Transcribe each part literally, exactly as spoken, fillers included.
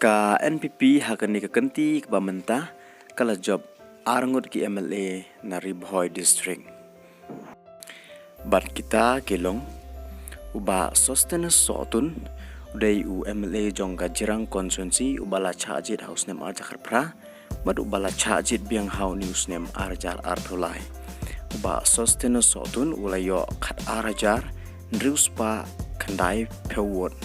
Ka N P P ha kane ka kynti kaba mynta ka la jop ar ngut ki M L A na Ri Bhoi District. Bad kita ki long u Bah Sosthenes Sohtun, u dei u M L A jong ka Jirang Constituency, uba la shah jied ha u snem ar hajar khatphra, bad uba la shah jied biang ha une u snem ar hajar arphew lai. U Bah Sosthenes Sohtun u la ïoh khat ar hajar hynriew spah khyndai phew vote.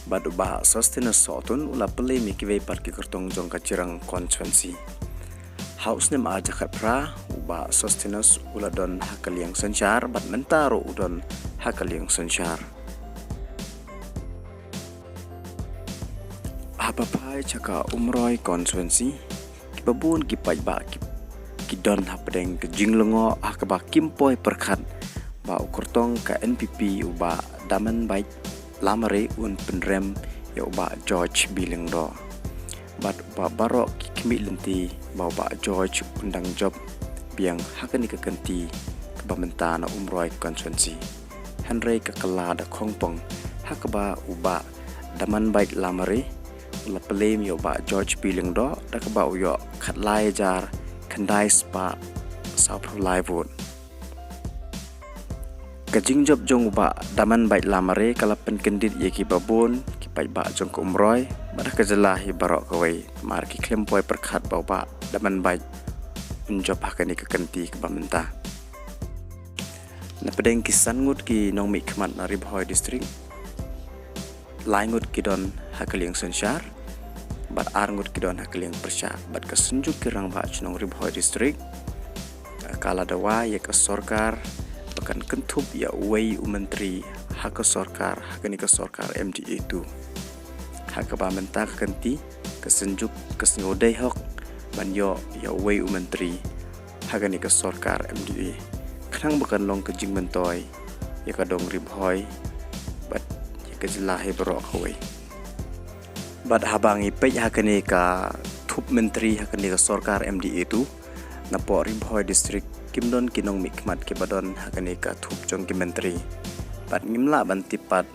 Bad u Bah Sosthenes Sohtun u la pynlem ïa kiwei pat ki kyrtong jong ka Jirang Constituency. Ha u snem ar hajar khatphra, u Bah Sosthenes u la don ha ka liang synshar, bad mynta ruh u don ha ka liang synshar. Haba phai sha ka Umroi Constituency, kiba bun ki paidbah ki, ki don hapdeng ka jinglyngngoh ha kaba kim poi pyrkhat ba u kyrtong ka N P P u Bah Damanbait Lamare un pynrem ïa u Bah George B Lyngdoh. Bad uba baroh ki khmih lynti ba u Bah George un dang jop biang ha kane ka kynti kaba mynta na Umroi Constituency. Hynrei ka kylla da khongpong ha kaba u Bah Damanbait Lamare u la pynlem ïa u Bah George B Lyngdoh da kaba u ïoh khatlai hajar khyndai spah sawphew lai vote. Ka jingjop jong u Bah Damanbait Lamare ka la pynkyndit ïa kiba bun ki paidbah jong ka Umroi bad ha ka jylla hi baroh kawei, namar ki khlem poi pyrkhat ba u Bah Damanbait un jop ha kane ka kynti kaba mynta. Na pdeng ki san ngut ki nongmihkhmat na Ri Bhoi District, lai ngut ki don ha ka liang synshar bad ar ngut ki don ha ka liang pyrshah. Bad ka Synjuk ki Rangbah Shnong Ri Bhoi District ka la dawa ïa ka sorkar ba kan kynthup ïa uwei u myntri ha ka sorkar, ha kane ka sorkar M D A two. Ha kaba mynta ka kynti, ka Synjuk ka sngew dei hok ban ïoh ïa uwei u myntri ha kane ka sorkar M D A, khnang ba kan long ka jingmyntoi ïa ka dong Ri Bhoi bad ïa ka jylla hi baroh kawei. Bad haba ngi peit ha kane ka thup myntri ha kane ka sorkar M D A two, napoh Ri Bhoi District kim don ki nongmihkhmat kiba don ha kane ka thup jong ki myntri. Bad ngim lah ban tip pat,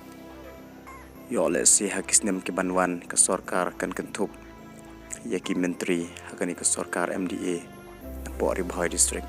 ïoh lehse ha ki snem ki ban wan ka sorkar kan kynthup ïa ki myntri ha kane ka sorkar M D A napoh Ri Bhoi District.